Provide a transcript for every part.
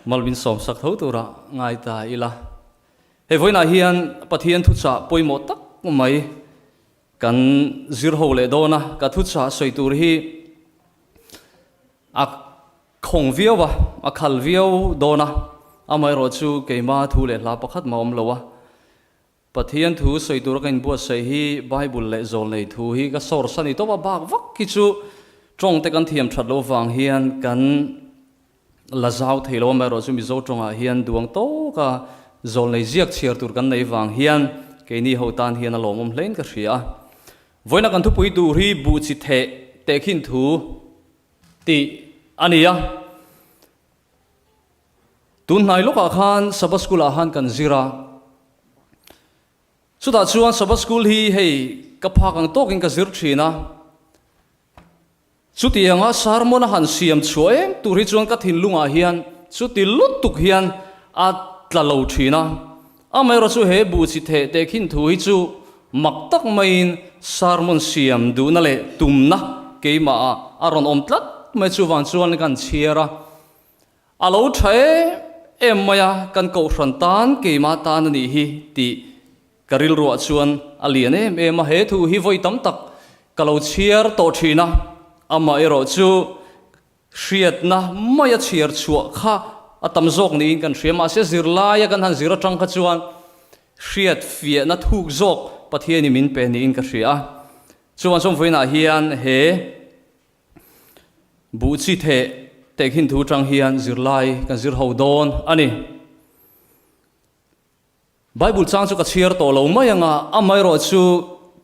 Mal min sawm sak tho tura ngai ta ila. Hei vawiinah hian Pathian thuchah pawimawh tak mai kan zir ho leh dawn a, ka thuchah sawi tur hi a khawng viau a, a khal viau dawn a, amaherawhchu keima thu leh hla pakhat mah awm lo a. Pathian thu sawi tura ka inbuatsaih hi Bible leh zawlnei thu hi ka source a ni tawp a, bak vak hi chu tawng te kan thiam that loh vang hian kan la zau thei lo, amaherawhchu Mizo tawngah hian duang tawka zawlnei ziak chhiar tur kan nei vang hian keini ho tan hian a lawmawm hlein ka hria a. Vawiina kan thupui tur hi buh chi theh tehkhin thu tih a ni a. Tun hnai lawkah khan Sabbath School ah khan kan zir a, chutah chuan Sabbath School hi hei ka phak ang tawkin ka zir thin a, chutianga sermon a han siam chhuah em tur hi chuan ka thinlungah hian chuti lutuk hian a tla lo thin a, amaherawhchu chu he buh chi theh teh khin thu hi chu mak tak maiin sermon siam duhna leh tumna keimah ah a rawn awm tlat mai chuvang chuan kan chhiar a. A lo tha em em mai a, kan kohhran tan keimah tan a nih hi tih ka rilruah chuan a lian em em a, he thu hi vawi tam tak ka lo chhiar tawh thin a, amah erawh chu hriatna maia chhiar chhuah kha a tam zawk niin kan hria, mahse zirlaia kan han zir atang kha chuan hriat fiahna thuk zawk Pathianin min pe niin ka hria a, chuan sawmvawiinah hian he. Buh chi theh tehkhin thu tang hian zirlai kan zir ho dawn a ni. Bible chang chu ka chhiar tawh lo mai anga amaherawh chu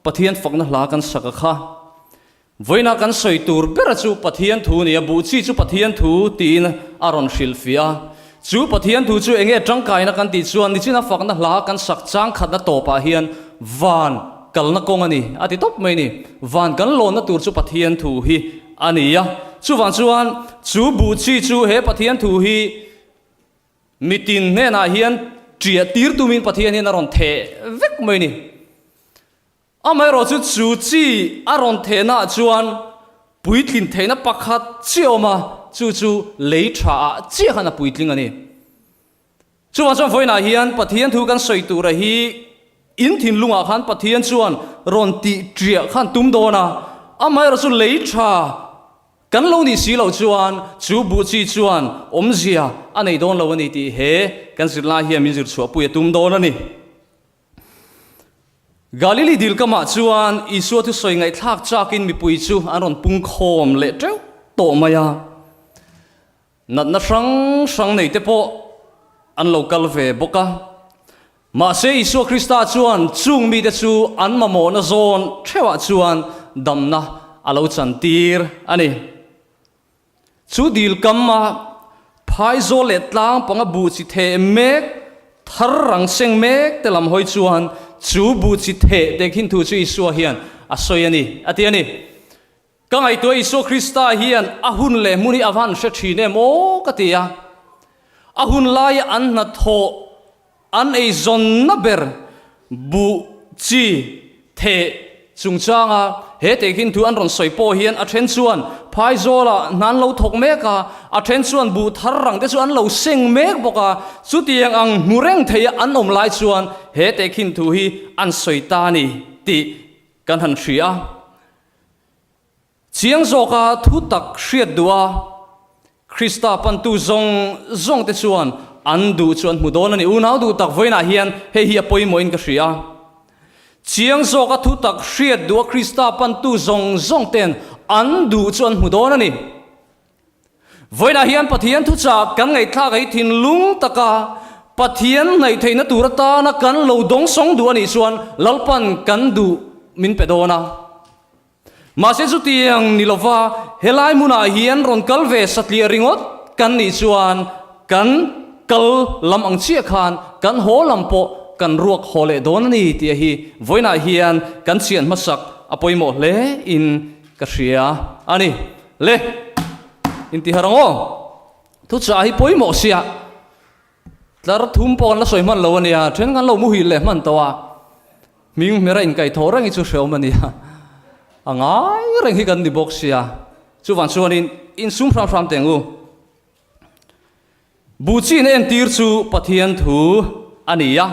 Pathian fakna hla kan sak a kha. Vawiina kan sawi tur bera chu Pathian thu nia, buh chi chu Pathian thu tiin a rawn hrilhfiah a. Chu Pathian thu chu enge tangkaina kan tih chuan nichina fakna hla kan sak chang khatna tawpah hian van kalna kawng a ni a ti tawp mai ni. Van kan lawnna tur chu Pathian thu hi a ni a. Chuvang chuan chu buh chi chu he Pathian thu hi mitin hnenah hian ṭiah tir tumin Pathian hian a rawn theh vek mai ni. Amaherawh chu chu chi a rawn thehnaah chuan puitlin theihna pakhat chiah a awm a, chu chu lei thaah chiah khan a puitling a ni. Chuvang chuan vawiinah hian Pathian thu kan sawi tura hi in thinlungah khan Pathian chuan rawn tih ṭiah khan tum dawn a, amaherawh chu lei tha kan lo nih si loh chuan chu buh chi chuan awmzia a nei dawn lo a ni tih he kan zirlai hian min zirchhuahpui a tum dawn a ni. Galili dil kamah chuan Isua thusawi ngaihthlak chakin mipui chu an rawn pung khawm leh teuh tawh mai a. Natna hrang hrang nei te pawh an lo kal ve bawk a. Mahse Isua Krista chuan chung mite chu an mamawhna zawn theuhah chuan damna a lo chantir a ni. Chu dil kam a phaizawl leh tlang panga buh chi theh mek, thar rang seng mek te lam hawi chuan chu buh chi theh teh khin thu chu Isua hian a sawi a ni, a ti a ni. Ka ngaihtuah Isua Krista hian a hun leh hmun hi a va han hre thin em aw ka ti a. A hun laia an hnathawh An eizawnna ber buh, chi, theh chungchanga he tehkhin thu an rawn sawi pawh hian a then chuan phaizawlah hna an lo thawk mek a, a then chuan buh thar rang te chu an lo seng mek bawk a, chutiang ang hmu reng theia an awm lai chuan he tehkhin thu hi an sawi ta a ni tih kan han hria. Chiang zawka thu tak hriat duh a, Krista pantu zawng zawng te chuan an duh chu an hmu dawn a ni. Unau duh tak vawiinah hian hei hi a pawimawhin ka hria. Chiang zawka thu tak hriat duh a Krista pantu zawng zawng ten an duh chu an hmu dawn a ni. Vawiinah hian Pathian thuchah kan ngaihthlak hi thinlung taka Pathian hnaih theihna tur atana kan lo dawngsawng duh a nih chuan Lalpan kan duh min pe dawn a. Mahse chutiang ni lova helai hmunah hian rawn kal ve satliah ringawt kan nih chuan kan kal lam ang chiah khan kan haw lam pawh kan ruak haw leh dawn a ni tih a hi vawiinah hian kan chian hmasak a pawimawh hle in ka hria a ni. Le intihar ang aw, thuchah hi pawimawh sia Tlar thum pawh kan la sawi hman lo a nia, then kan lo muhil leh hman tawh a, hming hmera inkaihthawh reng hi chu hreawm a nia, a ngai reng hi kan ni bawk sia, chuvang chuanin insum hram hram teng u. Buh chin entir chu Pathian thu a ni a.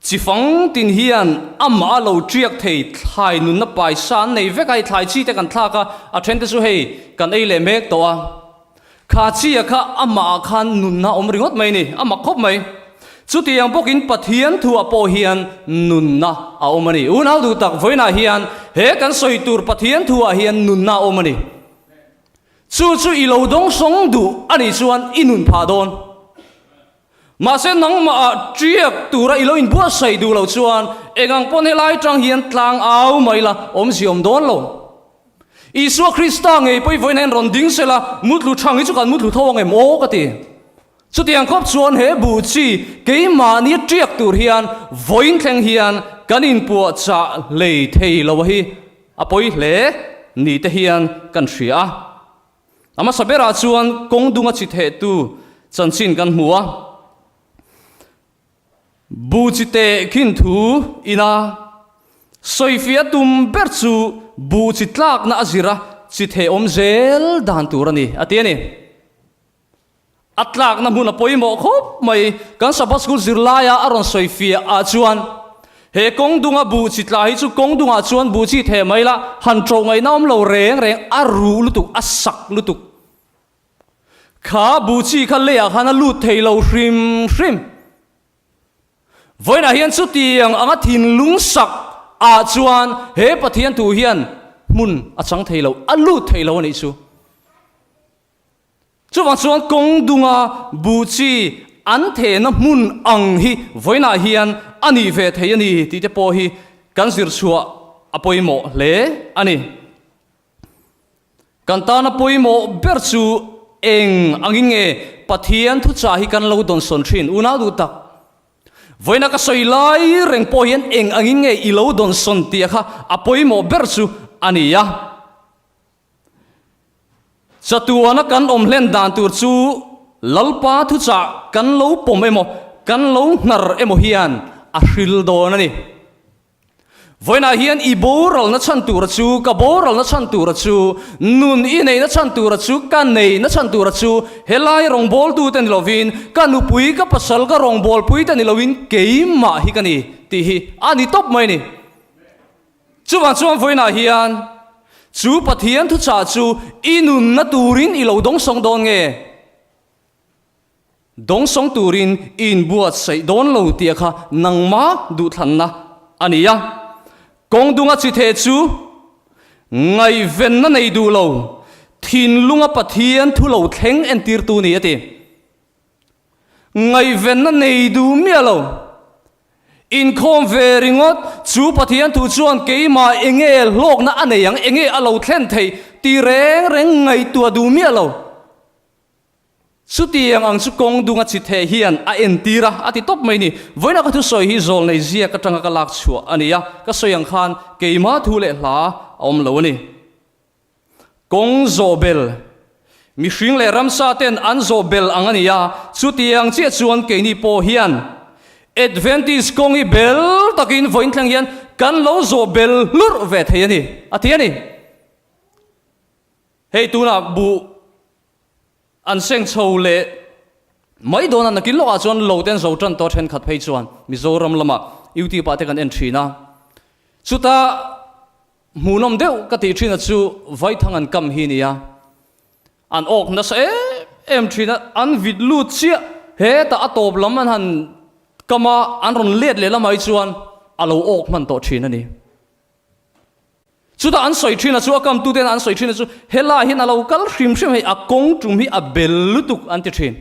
Chi fang tin hian amah a lo ṭiak thei thlai nunna paisa an nei vek a, hei thlai chi te kan thlak a, a ṭhen te chu hei kan ei leh mek tawh a. Kha chi a kha amah ah khan nunna a awm ringawt mai ni, a mak khawp mai. Chutiang bawkin Pathian thuah pawh hian nunna a awm a ni. Unau duh tak vawiinah hian he kan sawi tur Pathian thuah hian nunna a awm a ni. Chu chu i lo dawngsawng duh a nih chuan i nun phah dawn. Mahse nangmah ṭiak tura i lo inbuatsaih duh loh chuan eng ang pawn helai ṭang hian tlang au mai la, awmzia awm dawn lo. Isua Krista ngei pawh i vawiin hian rawn ding sela, mutlu ṭhang hi chu kan mutlu tho ang em aw ka ti. Chutiang khawp chuan he buh chi keimahni ṭiak tur hian vawiin thleng hian kan inpuahchah hlei thei lo hi a pawi hle ni te hian kan hria a. A hmasa berah chuan kawng dunga chi thehtu chanchin kan hmu a, Bu chi teh khin thu ina sawifiah tum ber chu bu chi tlakna a zira chi theh awm zel dan tur a ni, a ti a ni. A tlakna hmun a pawimawh khawp mai. Kan Sabbath School zirlaia a rawn sawi fiah ah chuan he kawng dunga buh chi tla hi chu kawng dungah chuan buh chi theh mai la, han ṭoh ngaihna awm lo reng reng, a ruh lutuk, a sak lutuk. Kha buh chi kha leiah khan a lut thei lo hrim hrim. Vawiinah hian chutiang anga thinlung sak ah chuan he Pathian thu hian hmun a chang thei lo, a lut thei lo a nih chu. Chuvang chuan kawng dunga buh chi an thehna hmun ang hi vawiinah hian a nih ve thei a ni tih te pawh hi kan zir chhuah a pawimawh hle a ni. Kan tana pawimawh ber chu eng angin nge Pathian thuchah hi kan lo dawnsawn thin unau duh tak. Vawiina ka sawi lai reng pawh hian eng angin nge i lo dawnsawn tih kha a pawimawh ber chu a ni a. Chatuana kan awm hlen dan tur chu Lalpa thuchah kan lo pawm emaw, kan lo hnar emaw hian a hril dawn a ni. Vawiinah hian i boralna chhan tura chu, ka boralna chhan tura chu, nun i neihna chhan tura chu, ka neihna chhan tura chu, helai rawngbawltute ni lovin, ka nupui, ka pasal, ka rawngbawlpuite ni lovin keimah hi ka ni tih hi a ni tawp mai a ni. Chuvang chuan vawiinah hian chu Pathian thuchah chu i nunna turin i lo dawngsawng dawn nge? Dawngsawng turin i inbuatsaih dawn lo tih kha nangma duhthlanna a ni a. Kawng dunga chi theh chu ngaihvenna nei duh lo, thinlunga Pathian thu lo thleng entirtu ni a ti. Ngaihvenna nei duh miah lo. Inkhawm ve ringawt, chu Pathian thu chuan keimah enge hlawkna a nei ang, enge a lo thlen theih ti reng reng ngaihtuah duh miah lo. Chutiang ang chu kawng dunga chi theh hian a entir a, a ti tawp mai ni. Vawiina ka thusawi hi zawlnei ziak atanga ka lak chhuah a ni a, ka sawi ang khan keimah thu leh hla a awm lo a ni. Kawng zawh bel, Mihring leh ramsa ten an zawh bel ang a ni a, chutiang chiah chuan keini pawh hian Adventist kawng hi bel takin vawiin thleng hian kan lo zawh bel hlurh ve thei a ni, a ti a ni. Hei tunah buh an seng chho leh mai dawn a, nakin lawkah chuan lo ten zo tan tawh thenkhat phei chuan Mizoram lamah YouTube ah te kan en thin a, chutah Hmuhnawm deuh ka tih thin a chu Vaithang an kam hi nia. An awk nasa em em thin a, an vit lut chiah hetah a tawp lam an han kam a, an rawn let leh lamah hi chuan a lo awk hman tawh thin a ni. Chutah an sawi thin a chu a kam tuten an sawi thin a chu helai hian a lo kal hrim hrim hei a kawng tum hi a bel lutuk an ti thin.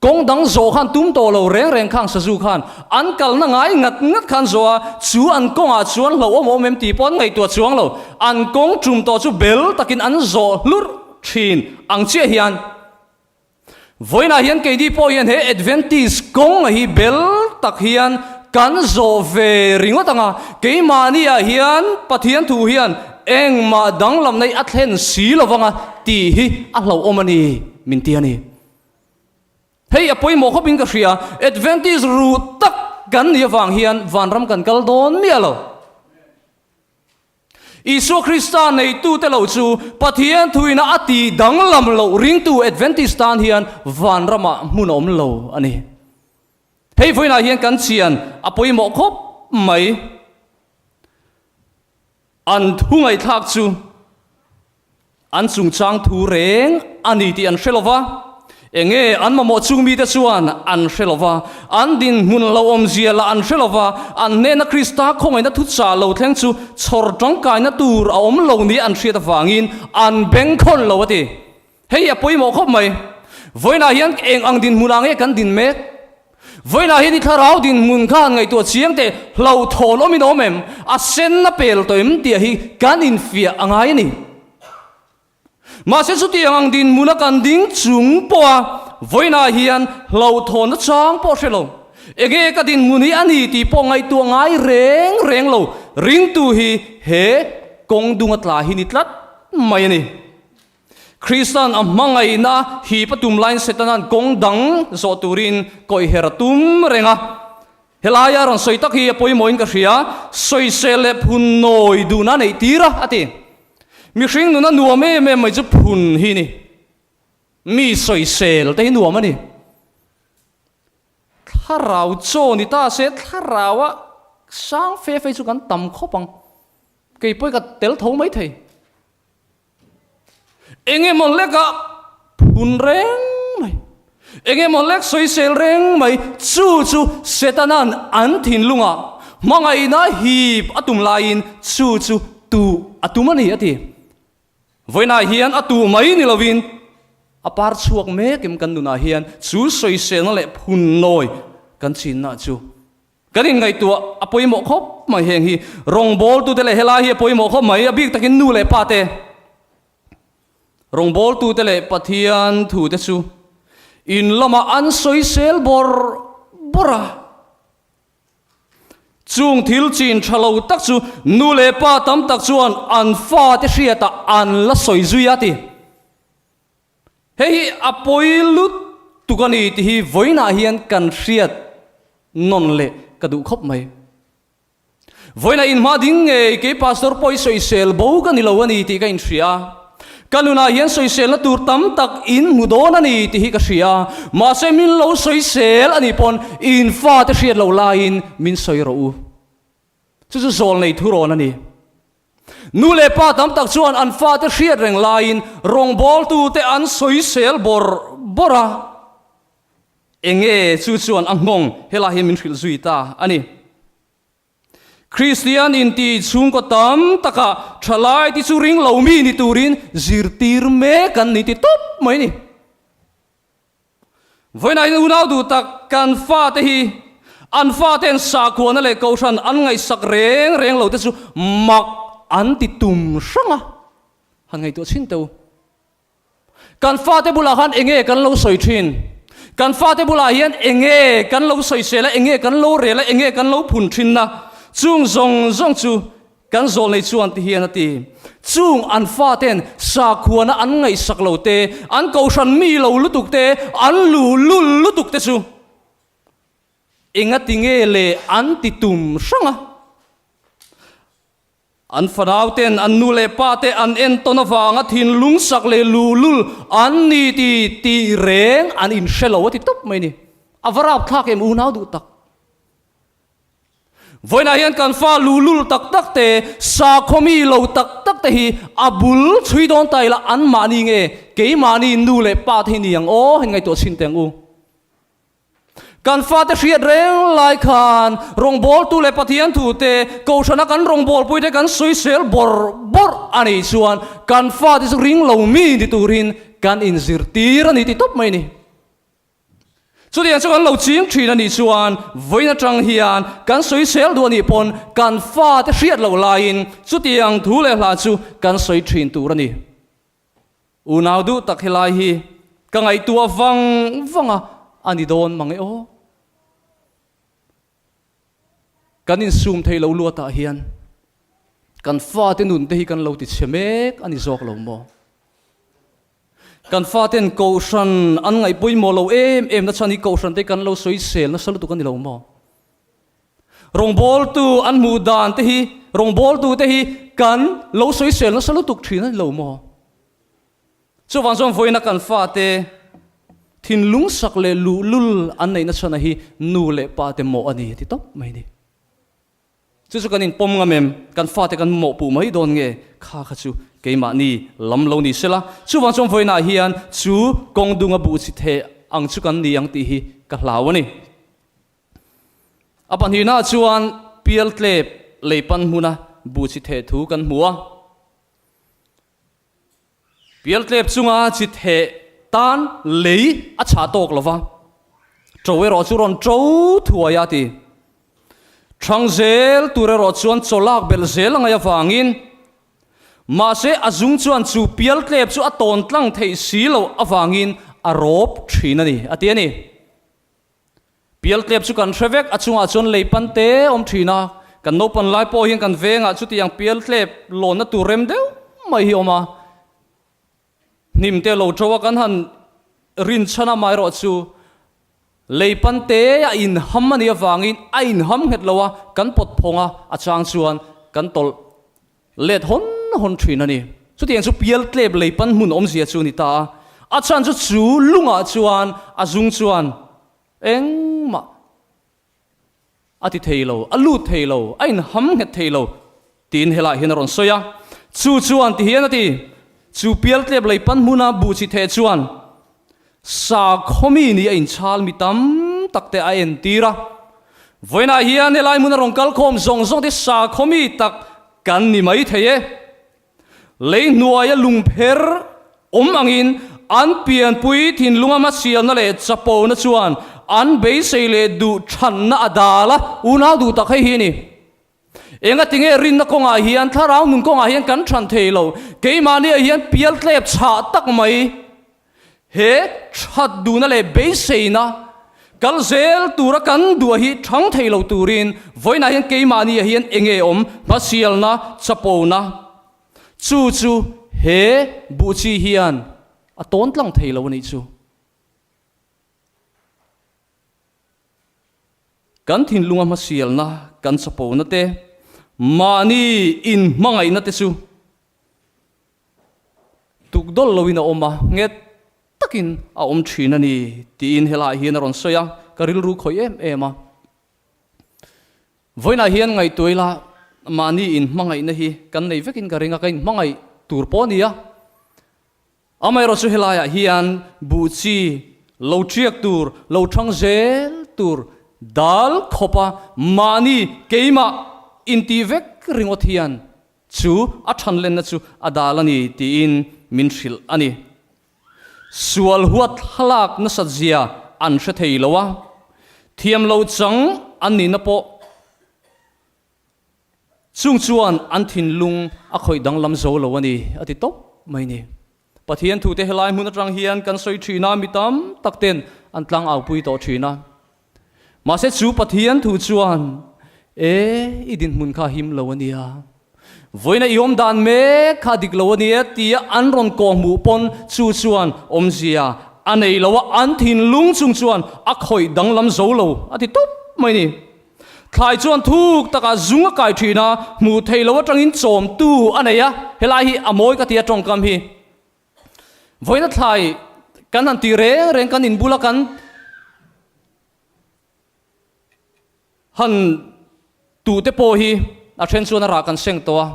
Kawng dang zawh khan tum tawh lo reng reng khang sazu khan an kalna ngai ngat ngat khan zawh a, chu an kawngah chuan hlauhawm awm em tih pawh an ngaihtuah chuang lo. An kawng tum tawh chu bel takin an zawh hlurh thin ang chiah hian vawiinah hian keini pawh hian he Adventist kawng hi bel tak hian kan zawh ve ringawt ang a, keimahniah hian Pathian thu hian engmah danglamna hi a thlen si lo vang a tih hi a hlauhawm a ni min ti a ni. Hei a pawimawh khawpin ka hria, Adventist ruh tak kan nih avang hian vanram kan kal dawn miah lo. Isua Krista neitute lo chu Pathian thuina a tih danglam loh ringtu Adventist tan hian vanramah hmun a awm lo a ni. Hei vawiinah hian kan chian a pawimawh khawp mai. An thu ngaihthlak chu an chungchang thu reng a ni tih an hre lo va, enge an mamawh chung mite chuan an hre lo va, an dinhmun lo awmzia lah an hre lo va, an hnena Krista khawngaihna thuchah lo thleng chu chhawr tangkaina tur a awm lo nia an hriat avangin an bengkhawn lo a ti. Hei hi a pawimawh khawp mai. Vawiinah hian eng ang dinhmunah nge kan din mek? Vawiinah hian i thlarau dinhmun kha han ngaihtuah chiang teh, hlauhthawn awmin a awm em? A sen a pel tawh em tih hi kan infiah a ngai a ni. Mahse chutiang ang dinhmuna kan ding chung pawha vawiinah hian hlauhthawnna chang pawh hre lo. Enge ka dinhmun hi a ni tih pawh ngaihtuah ngai reng reng lo ringtu hi he kawng dunga tla hi ni tlat mai a ni. Krista'n a hmangaihna hip a tum laiin Setana'n kawng dang zawh turin kawihher a tum reng a. Helaia rawn sawi tak hi a pawimawhin ka hria, sawisel leh phun nawi duhna a neih tir a, a ti. Mihring nuna nuam em em mai chu phun hi ni. Mi sawisel te hi nuam a ni. Thlarau chaw ni ta se thlaraua sang fe fe chu kan tam khawp ang. Kei pawh hi ka tel tho maithei. Engemaw leka phun reng mai, engemaw lek sawisel reng mai, chu chu Setana'n an thinlungah hmangaihna hip a tum laiin chu chu tuh a tum a ni, a ti. Vawiinah hian a tuh mai ni lovin a par chhuak mek em kan nunah hian chu sawiselna leh phun nawi kan chinna chu. Kan inngaihtuah a pawimawh khawp mai heng hi. Rawngbawltute leh helai hi a pawimawh khawp mai, a bik takin nu leh pa te. Rawngbawltute leh Pathian thute chu in lamah an sawisel bawrh bawrh a. Chung thil chin tha lo tak chu nu leh pa tam tak chuan an fate hriatah an la sawi zui a ti. Hei hi a pawi lutuk a ni tih hi vawiinah hian kan hriat nawn leh ka duh khawp mai. Vawiinah inhma ding ngei kei pastor pawh hi sawisel bo ka ni lo a ni tih ka inhria a. Ka nunah hian sawiselna tur tam tak in hmu dawn a ni tih hi ka hria a. Mahse min lo sawisel a nih pawn in fate hriat loh laiin min sawi rawh u. Chu chu zawl nei thurawn a ni. Nu leh pa tam tak chuan an fate hriat reng laiin rawngbawltute an sawisel bawrh bawrh a. Enge chu chuan a nghawng helai hian min hrilh zui ta a ni. Kristian inti chhungkaw tam takah thalai te chu ring lo mi ni turin zirtir mek an ni ti tawp mai a ni. Vawiinah hian unau duh tak kan fate hi an fate'n sakhuana leh kohhran an ngaihsak reng reng lo te chu mak an ti tum hrang a, han ngaihtuah chhin teh u. Kan fate bulah khan enge kan lo sawi thin? Kan fate bulah hian enge kan lo sawisel a, enge kan lo rel a, enge kan lo phun thin a? Chung zawng zawng chu Kan zawlnei chuan ti hian a ti, Chung an faten sakhuana an ngaihsak lo te, an kohhran mi lo lutuk te, an luhlul lutuk te chu engati nge le an ti tum hrang a. An fanauten an nu leh pa te an entawn avanga thinlung sak leh luhlul an ni ti tih reng an inhre lo a ti tawp mai ni. A va rapthlak em unau duh tak. Vawiinah hian kan fa luhlul tak tak te, sakhaw mi lo tak tak te hi a bul chhui dawn ta ila anmahni nge keimahni nu leh pa te hi ni ang aw hei ngaihtuah chhin teh ang u. Kan fate hriat reng lai khan rawngbawltu leh Pathian thu te, Kohhrana kan rawngbawlpui te kan sawisel bawrh bawrh a nih chuan kan fate chu ring lo mi ni turin kan inzirtir a ni ti tawp mai a ni. Chutiang chu kan lo ching thin a nih chuan vawiin atang hian kan sawisel duh a nih pawn kan fate hriat loh laiin chutiang thu leh hla chu kan sawi thin tur a ni. Unau duh tak helai hi ka ngaihtuah vang vang a, a ni dawn mang e aw. Kan insum thei lo luatah hian kan fate nun te hi kan lo ti chhe mek a ni zawk lo maw? Kan faten Kohhran an ngaih pawimawh lo em em na chhan hi Kohhran te kan lo sawisel nasa lutuk a ni lo maw? Rawngbawltu an hmuh dan te hi. Rawngbawltute hi kan lo sawisel nasa lutuk thin a ni lo maw? Chuvang chuan vawiina kan fate thinlung sak leh luhlul an neihna chhana hi nu leh pa te mawh a ni ti tawp mai ni. Chu chu kan inpawm ngam em? Kan fate kan mawhpuh mai dawn nge? Kha kha chu keimahni lam lo ni sela. Chuvang chuan vawiinah hian chu kawng dunga buh chi theh ang chu kan ni ang tih hi ka hlau a ni. A pahnihnaah chuan pialtlep lei pan hmuna buh chi theh thu kan hmu a. Pialtlep chunga chi theh tan lei a chhah tawk lo va, ṭo erawh chu rawn ṭo thuai a ti. Ṭhang zel tur erawh chuan chaw lak belh zel a ngaih avangin, mahse a zung chuan chu pialtlep chu a tawn tlang theih si loh avangin a rawp ṭhin a ni, a ti a ni. Pialtlep chu kan hre vek, a chungah chuan lei pan te awm thin a, kan naupan lai pawh hian kan vengah chutiang pialtlep lawnna tur rem deuh mai hi a awm a, hnim te lo to a kan han rinchhan amaherawh chu lei pan te a inham a nih avangin a inham nghet lo a, kan pawt phawng a, a chang chuan kan tawlh Let hawn hawn thin a ni. Chutiang chu pialtlep lei pan hmun awmzia chu a ni ta a. A chhan chu chu lungah chuan a zung chuan engmah a ti thei lo, a lut thei lo, a inham nghet thei lo tiin helaiah hian a rawn sawi a. Chu chuan ti hian a ti, Chu pialtlep lei pan hmuna buh chi theh chuan Sakhawmi nih a inchhal mi tam tak te a entir a. Vawiinah hian helai hmuna rawn kal khawm zawng zawng te sakhawmi tak kan ni mai thei e. Lei hnuaia lungpher awm angin an pianpui thinlunga hmasialna leh chapona chuan an beisei leh duh thanna a dal a, unau duh tak hei hi a ni. Engati nge rinna kawngah hian, thlarau nun kawngah hian kan than thei lo? Keimahniah hian pialtlep chhah tak mai, he that duhna leh beiseina kal zel tura kan duah hi thang thei lo turin vawiinah hian keimahniah hian enge awm? Hmasialna, chapona, chu chu he buhchi hian a tawn tlang thei lo a nih chu. Kan thinlunga hmasialna, kan chapona te, mahni inhmangaihna te chu tukdawlh loin a awm a, nghet takin a awm thin a ni tiin helaiah hian a rawn sawi a, ka rilru khawih em em a. Vawiinah hian ngaihtuah ila mahni inhmangaihna hi kan nei vekin ka ring a, ka inhmangaih tur pawh a ni a. Amaherawh chu helaiah hian buh chi lo ṭiak tur, lo ṭhang zel tur dal khawpa mahni keimah intih vek ringawt hian chu a ṭhanlenna chu a dal a ni tiin min hrilh a ni. Sual huat thlalak nasat zia an hre thei lo a, thiam lo chang an nihna pawh Chung chuan an thinlung a khawih danglam zo lo a ni, a ti tawp mai ni. Pathian thute helai hmun atang hian kan sawi thin a, mi tam tak ten an tlang aupui tawh thin a. Mahse chu Pathian thu chuan, E, i dinhmun kha him lo a nia, vawiina i awm dan mek kha dik lo a nia tia an rawn kawhhmuh pawn chu chuan awmzia a nei lo a, an thinlung chung chuan a khawih danglam zo lo, a ti tawp mai ni. Thlai chuan thuk takah zung a kai thin a, hmuh theih loh atangin chawmtu a nei a, helai hi a mawi ka ti a tawngkam hi. Vawiina thlai kan han ti reng reng kan inbula kan han tuh te pawh hi a then chuan a rah kan seng tawh a,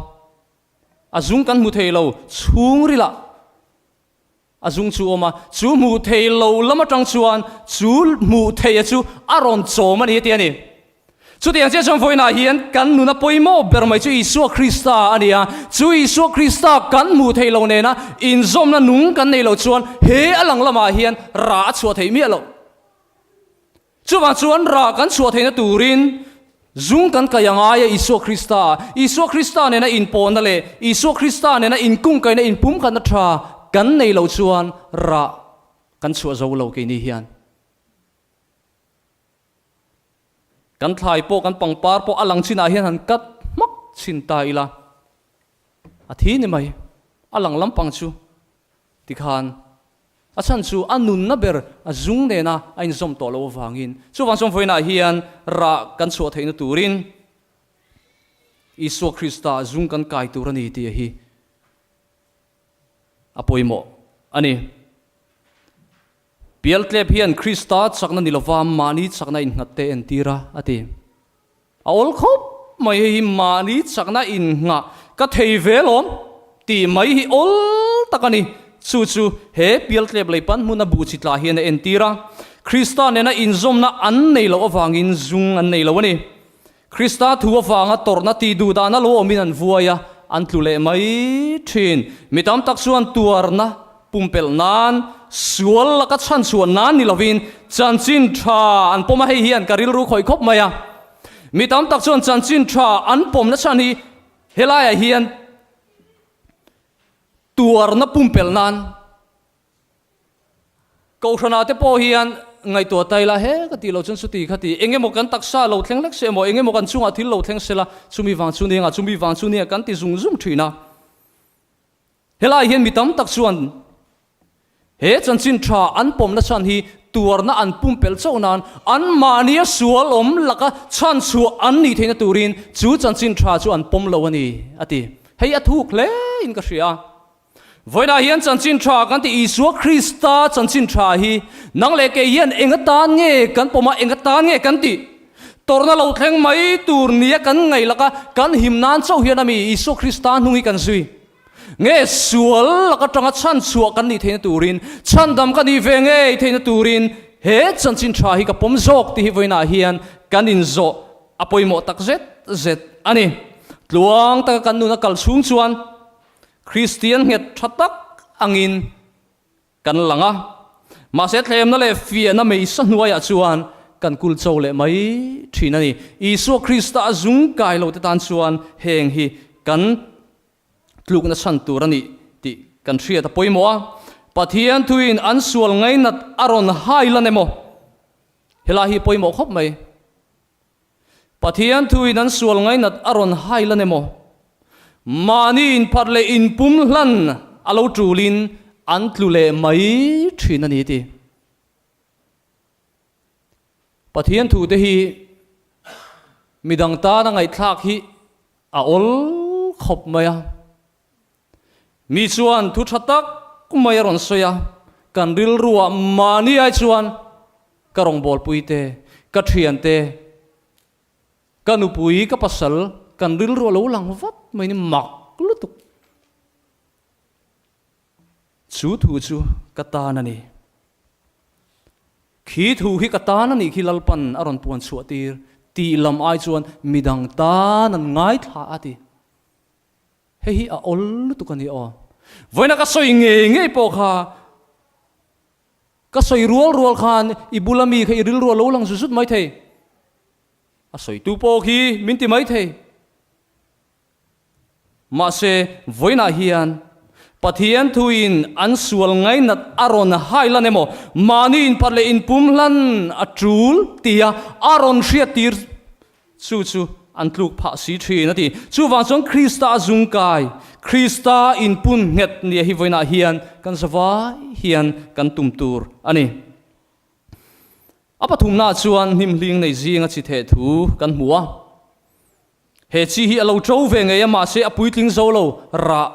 a zung kan hmu thei lo chhungrilah. A zung chu awm a, chu hmuh thei lo lam atang chuan chu hmuh theia chu a rawn chawm a ni a ti a ni. Chutiang chiah chuan vawiinah hian kan nuna pawimawh ber mai chu Isua Krista a ni a, chu Isua Krista kan hmuh theih lo nena inzawmna nung kan nei lo chuan he a lang lamah hian rah a chhuah theih miah loh. Chuvang chuan rah kan chhuah theihna turin zung kan kai a ngai a Isua Krista. Isua Krista nena inpawhna leh Isua Krista nena inkungkaihna inpumkhatna tha kan nei loh chuan rah kan chhuah zo lo keini hian. Kan thlai pawh kan pangpar pawh a lang chinah hian han cut hmak chhin ta ila a thi ni mai. A lang lampang chu tikhan A chhan chu a nunna ber a zung nena a inzawm tawh loh avangin. Chuvang chuan vawiinah hian rah kan chhuah theihna turin. Isua Krista zung kan kai tur a ni tih hi a pawimawh a ni. Pialtlep hian Krista chakna ni lova mahni chakna innghat te entir a, a ti. A awl khawp mai hei hi mahni chakna innghah ka thei ve lawm tih mai hi awl tak a ni. Chu chu he pialtlep lei pan hmuna buh chi tla hian a entir a. Krista nena inzawmna an nei loh avangin zung an nei lo a ni. Krista thu avanga tawrhna tih duh dahna lo awmin an vuai a, an tlu leh mai thin. Mi tam tak chuan tuarna pumpelh nan, sual laka chhanchhuah nan ni lovin chanchin tha an pawm a, hei hian ka rilru khawih khawp mai a. Mi tam tak chuan chanchin tha an pawmna chhan hi helaiah hian tuarna pumpelh nan, Kohhranah te pawh hian ngaihtuah ta ila, he ka tih loh chuan chuti kha ti, eng emaw kan taksa lo thleng hlek se emaw, eng emaw kan chungah thil lo thleng sela, chumi vang chu nia, chumi vang chu nia kan ti zung zung thin a. Helai hian mi tam tak chuan he chanchin tha an pawmna chhan hi tuarna an pumpelh chauh nan anmahnia sual awm laka chhanchhuah an nih theihna turin chu chanchin tha chu an pawm lo a ni, a ti. Hei a thuk hle in ka hria. Vawiinah hian chanchin tha kan ti Isua Krista chanchin tha hi nang leh kei hian eng atan nge kan pawm a, eng atan nge kan tih? Tawrhna lo thleng mai tur nia kan ngaih laka kan him nan chauh hian ami Isua Krista hnung hi kan zui? Nge sual lak atanga chhanchhuah kan nih theihna turin, chhandam ka nih ve ngei theihna turin he chanchin tha hi ka pawm zawk tih hi vawiinah hian kan inzawh a pawimawh tak zet zet a ni. Tluang taka kan nun a kal chhung chuan Kristian nghet tha tak angin kan lang a, mahse thlemna leh fiahna meisa hnuaiah chuan kan kul cho leh mai thin a ni. Isua Krista a zung kai lo te tan chuan heng hi kan tlukna chhan tur a ni tih kan hriat a pawimawh a. Pathian thuin an sual ngainat a rawn hai lan emaw? Helai hi pawimawh khawp mai. Pathian thuin an sual ngainat a rawn hai lan emaw, mahni inphat leh inpum hlan a lo tulin an tlu leh mai thin a ni ti. Pathian thute hi midang tana ngaihthlak hi a awl khawp mai a. Mi chuan thu tha tak mai a rawn sawi a, kan rilruah mahni ai chuan ka rawngbawlpui te, ka thian te, ka nupui, ka pasal kan rilru a lo lang vat mai ni mak lutuk. Chu thu chu ka tan a ni. Khi thu khi ka tan a nih khi Lalpan a rawn puan chhuah tir tih lam ai chuan midang tan an ngaithla a ti. Hei hi a awl lutuk a ni aw. Vawiina ka sawi ngei ngei pawh kha ka sawi rual rual khan i bula mi kha i rilru a lo lang zut zut mai thei. A sawitu pawh khi min ti mai thei. Mahse vawiinah hian Pathian thuin an sual ngainat a rawn hai lan emaw, mahni inphat leh inpum hlan a tul tia a rawn hriattir Chu chu an tluk phah si thin a ti. Chuvang chuan Krista a zung kai, Krista inpun nghet nia hi vawiinah hian kan zavai hian kan tum tur a ni. A pathumnaah chuan hnimhling nei zinga chi theh thu kan hmu a. He chi hi a lo to ve ngei a, mahse a puitling zo lo, rah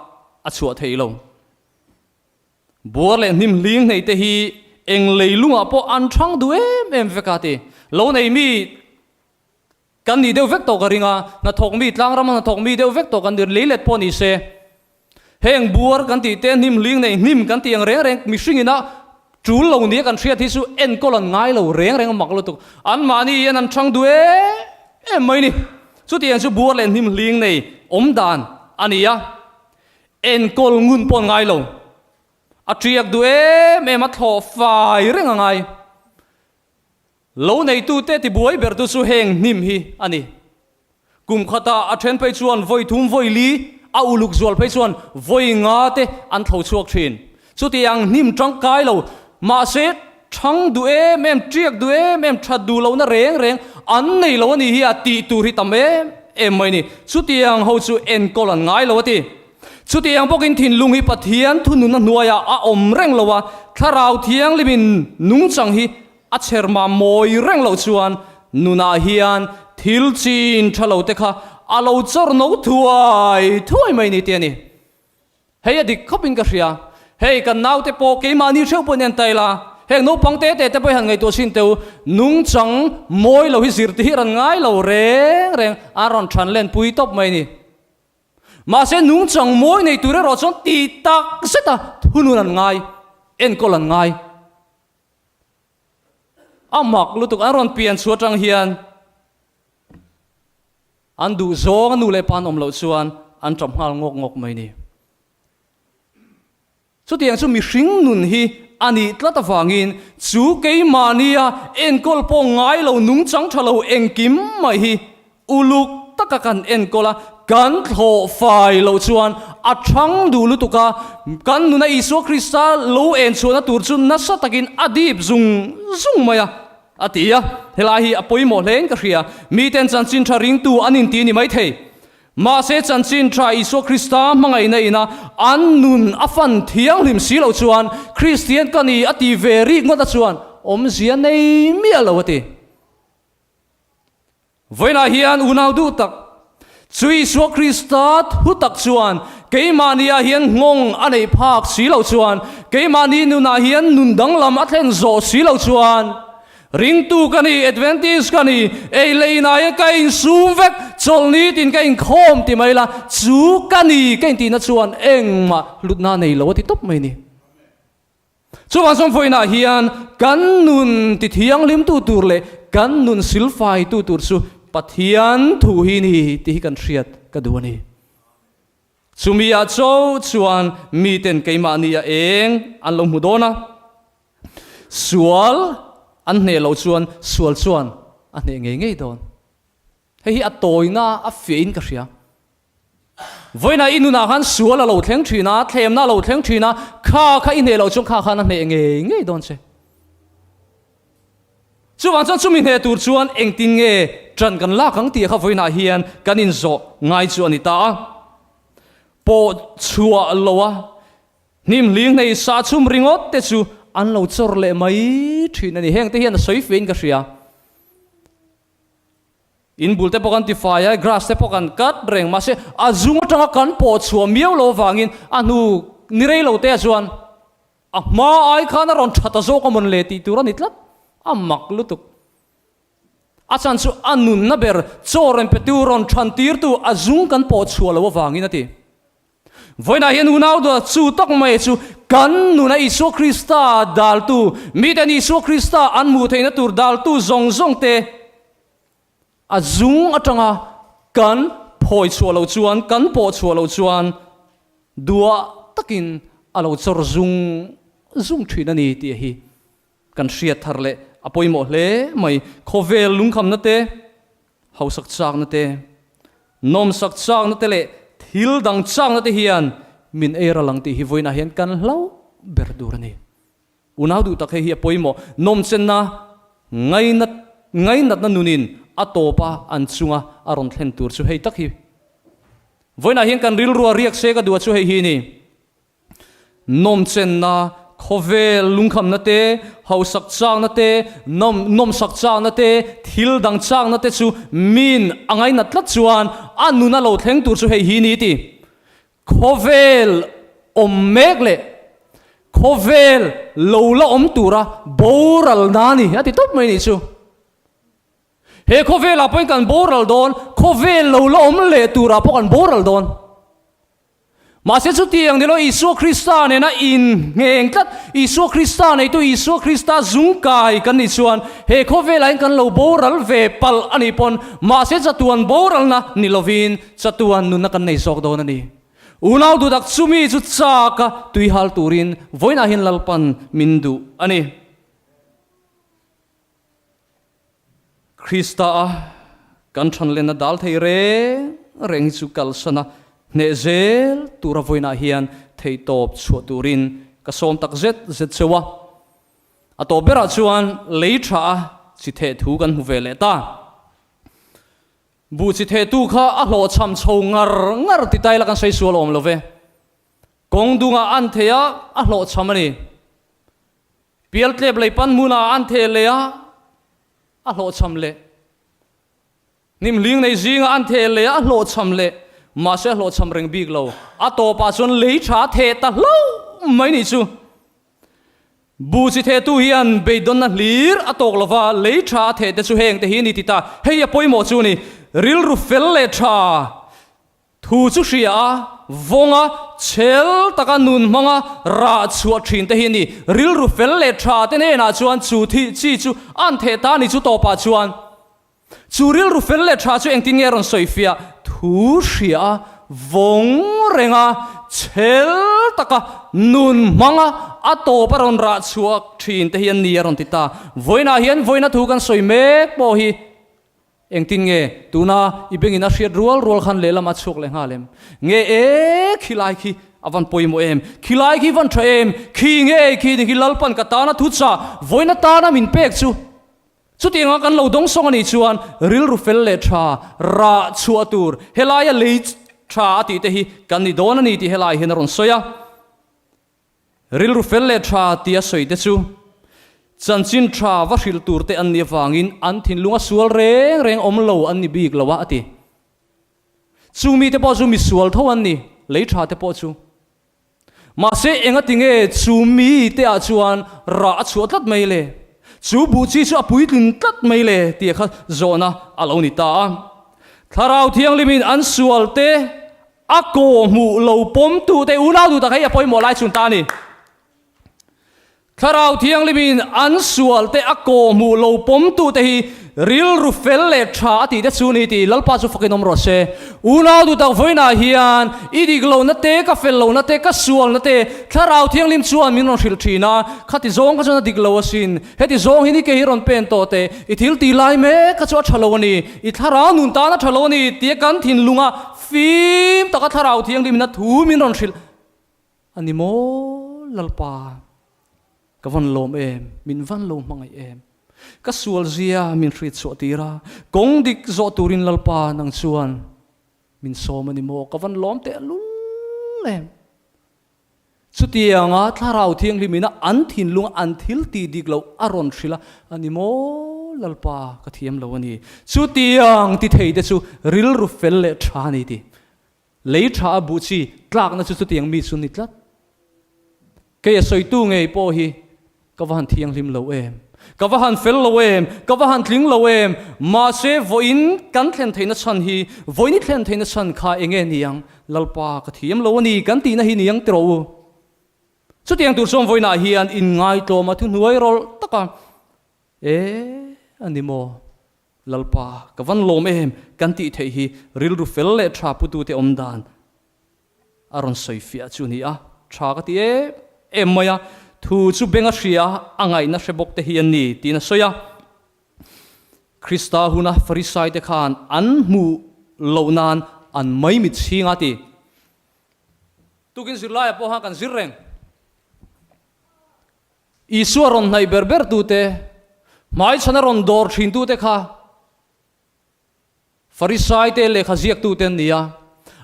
a chhuah thei lo. Buar leh hnimhling nei te hi eng leilungah pawh an thang duh em em vek a ti. Lo nei mi Kan nih deuh vek tawh ka ring a, hnathawk mi, tlangrama hnathawk mi deuh vek tawh kan ni, leilet pawh ni se. Heng buar kan tih te, hnim hling nei hnim kan tih ang reng reng mihring ina tul lo nia kan hriat hi chu enkawl an ngai lo reng reng a mak lutuk. Anmahni hian an thang duh em em mai ni. Chutiang chu buar leh hnim hling nei awm dan a ni a, enkawl ngun pawh an ngai lo. A tiak duh em em a, thlawh fai reng a ngai. Lo neitute tibuai bertu chu heng hnim hi a ni. Kum khatah a then phei chuan vawi thum vawi li, a uluk zual phei chuan vawi nga te an thlo chhuak thin. Chutiang hnim tangkai lo, mahse thang duh em em, tiak duh em em, that duh lohna reng reng an nei lo a ni hi a tih tur hi tam em em mai ni. Chutiang ho chu enkawl an ngai lo a ti. Chutiang bawkin thinlung hi Pathian thununna hnuaiah a awm reng lo a, Thlarau Thianghlimin nungchang hi a chher mah mawi reng loh chuan nunah hian thil chin tha lo te kha a lo chawr no thuai thuai mai ni tih a ni. Hei a dik khawpin ka hria. Hei kan naute pawh keimahni hreuh pawhin en ta ila, heng naupang te te te pawh hi han ngaihtuah sin teu, nungchang mawi lo hi zirtir an ngai lo reng reng, an rawn than len pui tawp mai ni. Mahse nungchang mawi nei tur erawh chuan ti tak zeta thunun an ngai, enkawl an ngai. A mak lutuk an rawn pian chhuah atang hian an duh zawng a nu leh pa an awm loh chuan an tap nghal ngawk ngawk mai ni. Chutiang chu mihring nun hi a nih tlat avangin chu keimahnia enkawl pawh ngai lo nungchang tha lo engkim mai hi Uluk taka kan enkawl a, kan thlawh fai loh chuan a thang duh lutuk a, kan nuna Isua Krista lo en chhuahna tur chu nasa takin a dip zung zung mai a, a ti a. Helai hi a pawimawh hlein ka hria. Miten chanchin tha ringtu an inti ni maithei. Mahse chanchin tha Isua Krista hmangaihna ina an nun a fan thianghlim si loh chuan Kristian ka ni a ti ve rik ngawt a chuan awmzia nei miah lo a ti. Vawiinah hian unau duh tak, chu Isua Krista thu tak chuan keimahniah hian nghawng a neih phak si loh chuan, keimahni nunah hian nun danglam a thlen zawh si loh chuan, ringtu ka ni, Adventist ka ni, ei leh inah hian ka insum vek, chawlhni tin ka inkhawm ti mai la, chu ka ni ka intihna chuan engmah hlutna nei lo a ti tawp mai ni. Chuvang chuan vawiinah hian kan nun ti thianghlimtu tur leh kan nun silfaitu tur chu Pathian thu hi ni tih hi kan hriat ka duh a ni. Chumi ah cho chuan miten keimahni a eng an lo hmu dawn a, sual an hneh loh chuan sual chuan a hneh ngei ngei dawn. Hei hi a tawina a fiahin ka hria. Vawiinah i nunah khan sual a lo thleng thin a, thlemna a lo thleng thin a, kha kha i hneh loh chuan kha khan a hneh ngei ngei dawn che. Chuvang chuan chumi hneh tur chuan engtin nge ṭan kan lak ang tih kha vawiinah hian kan inzawh ngai chu a ni ta a. Pawh chhuah loa hnim hling hnei sah chhum ringawt te chu an lo chawr leh mai thin a ni. Hengte hian a sawi fein ka hria. In bul te pawh kan tifai a, grass te pawh kan cut reng mahse a zung atanga kan pawh chhuah miau lo avangin a hnu ni rei lo te ah chuan a hma ai khan a rawn tha ta zawk a mawn le tih tur a ni tlat, a mak lutuk. A chhan chu a nunna ber chaw rawn petu rawn than tirtu a zung kan pawh chhuah lo avangin a ti. Vawiinah hian unau duh chu tak mai chu kan nuna Isua Krista daltu, miten Isua Krista an hmuh theihna tur daltu zawng zawng te a zung atanga kan phawi chhuah loh chuan, kan pawh chhuah loh chuan duah takin a lo chawr zung zung thin a ni tih hi kan hriat thar leh a pawimawh hle mai. Khawvel lungkhamna te, hausak chakna te, nawmsak chakna te leh thil dang chakna te hian min ei ral ang tih hi vawiinah hian kan hlauh ber tur a ni. Unau duh tak hei hi a pawimawh. Nawmchenna ngainat ngainatna nunin a tawpa an chunga a rawn thlen tur chu hei tak hi. Vawiinah hian kan rilrua riak se ka duh a chu hei hi a ni. Nawmchenna, khawvel lungkhamna te, hausak chakna te, nawm nawmsak chakna te, thil dang chakna te chu min a ngainat tlat chuan a nun a lo thleng tur chu hei hi ni ti. Khawvel awm mek leh khawvel lo la awm tura boral na ni a ti tawp mai nih chu. He khawvelah pawhin kan boral dawn, khawvel lo la awm leh turah pawh kan boral dawn. Mahse chutiang ni lo Isua Krista nena inngheng tlat, Isua Krista neitu Isua Krista zungkai kan nih chuan he khawvelah hian kan lo boral ve palh a nih pawn mahse chatuan boralna ni lovin chatuan nunna kan nei zawk dawn a ni. Unau duhtak chumi chu chak a tuihal turin vawiinah hian Lalpan min duh a ni. Krista a kan thanlenna dal thei reng reng hi chu kalsana hneh zel tura vawiinah hian theihtawp chhuah turin ka sawm tak zet zet cheu a. A tawp berah chuan lei tha a chi theh thu kan hmu ve leh ta. Buh chi thehtu kha a hlawhchham chho ngar ngar ti taila kan sawi sual awm lo ve. Kawng dungah an thei a, a hlawhchham a ni. Pialtlep lei pan hmunah an theh leh a, a hlawhchham leh. Hnim hling nei zinga an theh leh a hlawhchham leh, mahse a hlawhchham reng bik lo. A tawpah chuan lei tha a theh ta hlauh mai nih chu. Bu chi thehtu hian beidawnna hlir a tawk lova, lei tha a theh te chu heng te hi a ni ti ta. Hei a pawimawh chu a ni. Rilru fel leh tha. Thu chu hria a, vawnga, chhel taka nun hmanga rah chhuah thin te hi a ni. Rilru fel leh tha te hnenah chuan chu thih chi chu an theh ta a ni chu tawpah chuan. Chu rilru fel leh tha chu engtin nge a rawn sawi fiah? Thu hria a, vawng renga, chhel taka nun hmanga a tawp a rawn rah chhuak thin te hi a ni a rawn ti ta. Vawiinah hian vawiina thu kan sawi mek pawh hi Engtin nge tuna i bengin a hriat rual rual khan lehlam a chhuak leh nghal em? Nge e, khilai khi a van pawimawh em? Khilai khi van tha em? Khi nge khi ni khi Lalpan ka tana thu chah vawiin atana min pek chu? Chutianga kan lo dawng sawng a nih chuan rilru fel leh tha rah chhuah tur helaia lei tha a tih te hi kan ni dawn a ni tih helai hian a rawn sawi a. Rilru fel leh tha tia sawi te chu chanchin tha va hrilh tur te an nih avangin an thinlung a sual reng reng awm lo an ni bik lo a, a ti. Chung mite pawh chu misual tho an ni, lei tha te pawh chu. Mahse engati nge chu mite ah chuan rah a chhuah tlat mai le? Chu buh chi chu a puitlin tlat mai le? tia kha zawhna a lo ni ta a. Thlarau Thianghlimin an sual te A kaw hmuh lo pawmtute unau duh tak hei a pawimawh lai chhun ta a ni. Thlarau Thianghlimin an sualte a kaw hmuh lo pawmtute hi rilru fel leh tha a tih te chu ni tih Lalpa chu fakin awm rawh se. Unau duh tak vawiinah hian i dik lohna te, ka fel lohna te, ka sualna te Thlarau Thianghlim chuan min rawn hrilh thin a, khati zawng kha chuan a dik lo asin. Heti zawng hi ni ke hi rawn pen tawh teh, i thil tih lai mek kha chu a tha lo a ni, i thlarau nun tan a tha lo a ni tia kan thinlunga Fim taka Thlarau Thianghlim in a thu min rawn hrilh a ni maw Lalpa? Ka van lawm em, min van lo hmangaih em? Ka sual zia min hriat chhuah tir a, kawng dik zawh turin Lalpa nang chuan min sawm a ni maw? Ka van lawm teh lul em? Chutianga Thlarau Thianghlim ina an thinlunga an thil tih dik loh a rawn hrilh a, A ni maw Lalpa, ka thiam lo a ni. Chutiang ti thei te chu rilru fel leh tha a ni ti. Lei tha a buh chi tlakna chu chutiang mi chu ni tlat. Kei a sawitu ngei pawh hi Ka va han thianghlim lo em? Ka va han fel lo em? Ka va han tling lo em? Mahse, vawiin kan thlen theihna chhan hi, vawiin i thlen theihna chhan kha eng nge ni ang? Lalpa, ka thiam lo a ni, kan tihna hi ni ang tiraw u? Chutiang tur chuan vawiinah hian inngaitlawm a thuhnuai rawlh tak a, E, a ni maw? Lalpa, ka van lawm em? Kan tih theih hi rilru fel leh tha putute awm dan A rawn sawi fiah chu ni a, tha ka ti em em mai a, thu chu beng a hria a ngaihna hre bawk te hi an ni tiin a sawi a. Krista huna Farisai te khan an hmuh loh nan an maimit chhing a ti. Tukin zirlaiah pawh khan kan zir reng. Isua rawn hnaih ber ber tute, hmaichhana rawn dawr thin tute kha Farisaite lehkha ziaktute an ni a,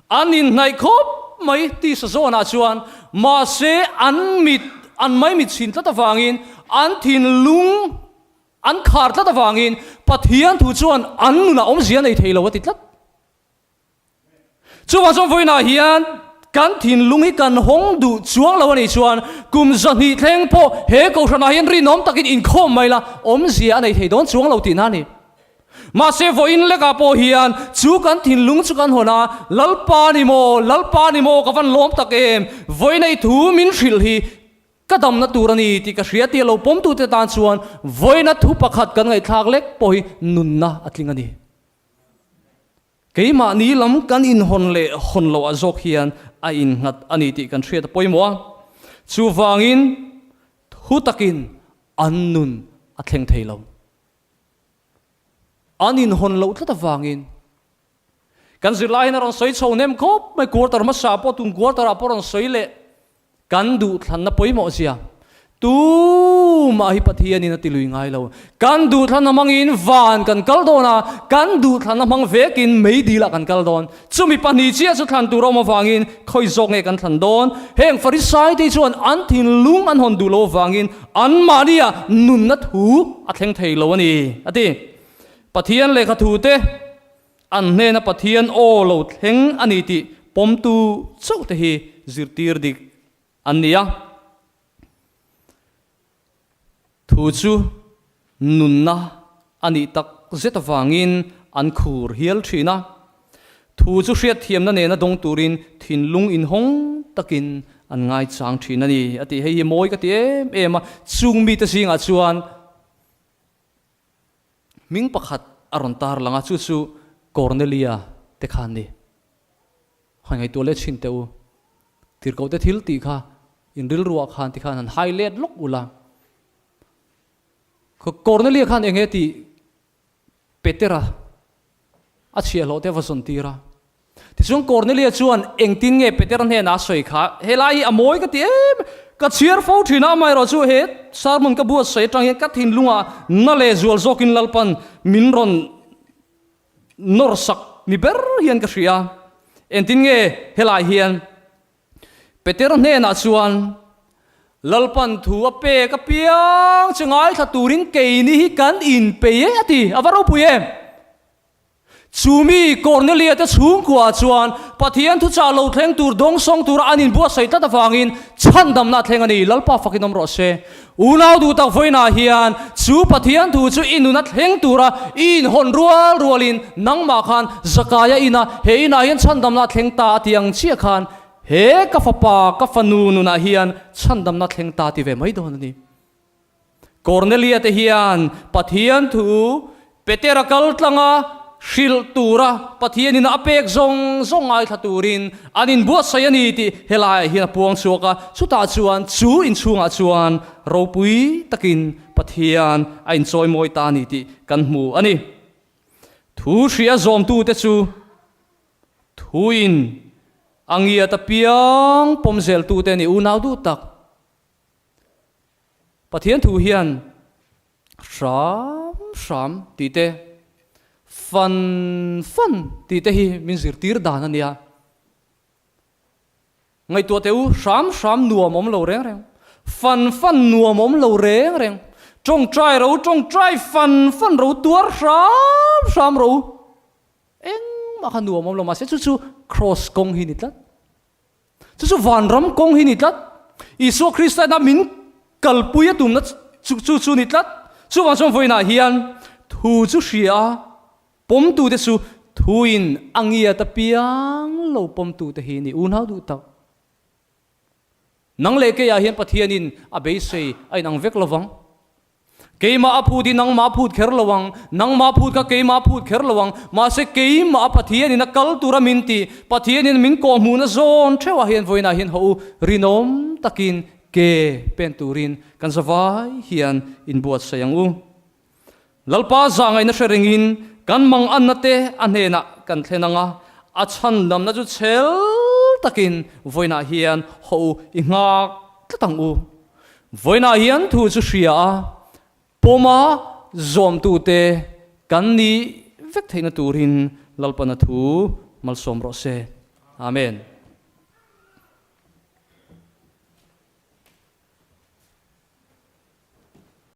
an inhnaih khawp mai tisa zawnah chuan, mahse an mit an maimit chhin tlat avangin, an thinlung an khar tlat avangin Pathian thu chuan an nunah awmzia nei thei lo a ti tlat. Chuvang chuan vawiinah hian kan thinlung hi kan hawng duh chuang lo a nih chuan kum 200 thleng pawh he kohhranah hian rinawm takin inkhawm mai la awmzia a nei thei dawn chuang lo tihna a ni. Mahse vawiin lekah pawh hian chu kan thinlung chu kan hawn a, Lalpa ni maw, Lalpa ni maw ka van lawm tak em, vawiin ei thu min hrilh hi ka damna tur a ni tih ka hria tih a lo pawmtute tan chuan vawiina thu pakhat kan ngaihthlak lek pawh hi nunna a tling a ni. Keimahni lam kan inhawn leh hawn loh ah zawk hian a innghat a ni tih kan hriat a pawimawh a, chuvangin thu takin an nun a thleng thei lo. An inhawn loh tlat avangin kan zirlai hian a rawn sawi chho hnem khawp mai, quarter hmasa pawh tun quarter ah pawh a rawn sawi leh kan duhthlanna pawimawh zia tumah hi Pathianin a ti lui ngai lo. Kan duhthlanna hmangin van kan kal dawn a, kan duhthlanna hmang vekin meidil ah kan kal dawn. Chumi pahnih chiah chu thlan tur a awm avangin khawi zawk nge kan thlan dawn? Heng Farisaite chuan an thinlung an hawn duh lo avangin Anmahnia nunna thu a thleng thei lo a ni, a ti. Pathian lehkha thute. An hnena Pathian aw lo thleng a ni tih pawmtu chauh te hi zirtir dik an ni a. Thu chu nunna a nih tak zet avangin an khur hial thin a. Thu chu hriatthiamna nena dawng turin thinlung inhawng takin an ngaichang thin a ni a ti. Hei hi mawi ka ti em em a, chung mite zingah chuan hming pakhat a rawn tar lang a, chu chu Cornelia te kha an ni. Han ngaihtuah leh chhin teh u. Tirhkoh te thil tih kha in rilruah khan ti khan han hai let lawk ula. Cornelia khan eng nge tih Petera a chhiahhlawh te a va zawn tir a. Tichuan Cornelia chuan engtin nge Petera hnenah a sawi kha, helai hi a mawi ka ti em, ka chhiar fo thin a, amaherawhchu he sermon ka buatsaih atang hian ka thinlungah na leh zual zawkin Lalpan min rawn nawr sak ni ber hian ka hria. Engtin nge helai hian Petera hnenah chuan, Lalpan thu a pek apiang che ngaithla turin keini hi kan inpei e a ti. A va ropui em! Chu mi Kornelia te chhungkuaah chuan Pathian thuchah lo thleng tur dawngsawng tura an inbuatsaih tlat avangin chhandamna a thleng a ni. Lalpa fakin awm rawh se. Unau duh tak vawiinah hian chu Pathian thu chu i nuna thleng tura i inhawn rual rualin nangmah khan Zakaia ina he inah hian chhandamna a thleng ta a ti ang chiah khan he ka fapa ka fanu nunah hian chhandamna thleng ta ti ve mai dawn a ni. Kornelia te hian Pathian thu Petera kal tlanga hrilh tura Pathianin a pek zawng zawng ngaithla turin an inbuatsaih a ni tih helaiah hian a puang chhuak a, chutah chuan chu inchhungah chuan ropui takin Pathian a inchawimawi ta a ni tih kan hmu a ni. Thu hria zawmtute chu thuin a ngiat apiang pawm zeltute a ni unau duh tak. Pathian thu hian hram hram tih te, fan fan tih te hi min zirtir dan a nia. Ngaihtuah teh u, hram hram nuam awm lo reng reng, fan fan nuam awm lo reng reng, tawngtai ro tawngtai fan fan ro tuar hram hram ro, engmah kha nuam awm lo mahse chu chu cross kawng hi ni tlat. Chu chu vanram kawng hi ni tlat. Isua Krista ina min kalpui a tumna chu chu chu ni tlat. Chuvang chuan vawiinah hian thu chu hria a, pawmtute chu thuin a ngiat apiang lo pawmtute hi ni unau duh tak. Nang leh keiah hian Pathianin a beisei a inang vek lovang. Keimah a phut hi nangmah a phut kher lo ang, nangmah a phut kha keimah a phut kher lo ang, mahse keimah a Pathianin a kal tura min ti, Pathianin min kawhhmuhna zawn theuhah hian vawiinah hian haw u, rinawm takin ke pen turin kan zavai hian inbuatsaih ang u. Lalpa zahngaihna hre ringin kan manganna te a hnenah kan thlen ang a, a chhandamna chu chhel takin vawiinah hian haw u i nghak tlat ang u. Vawiinah hian thu chu hria a, pawma zawmtute kan nih vek theihna turin Lalpana thu malsawm rawh se. Amen.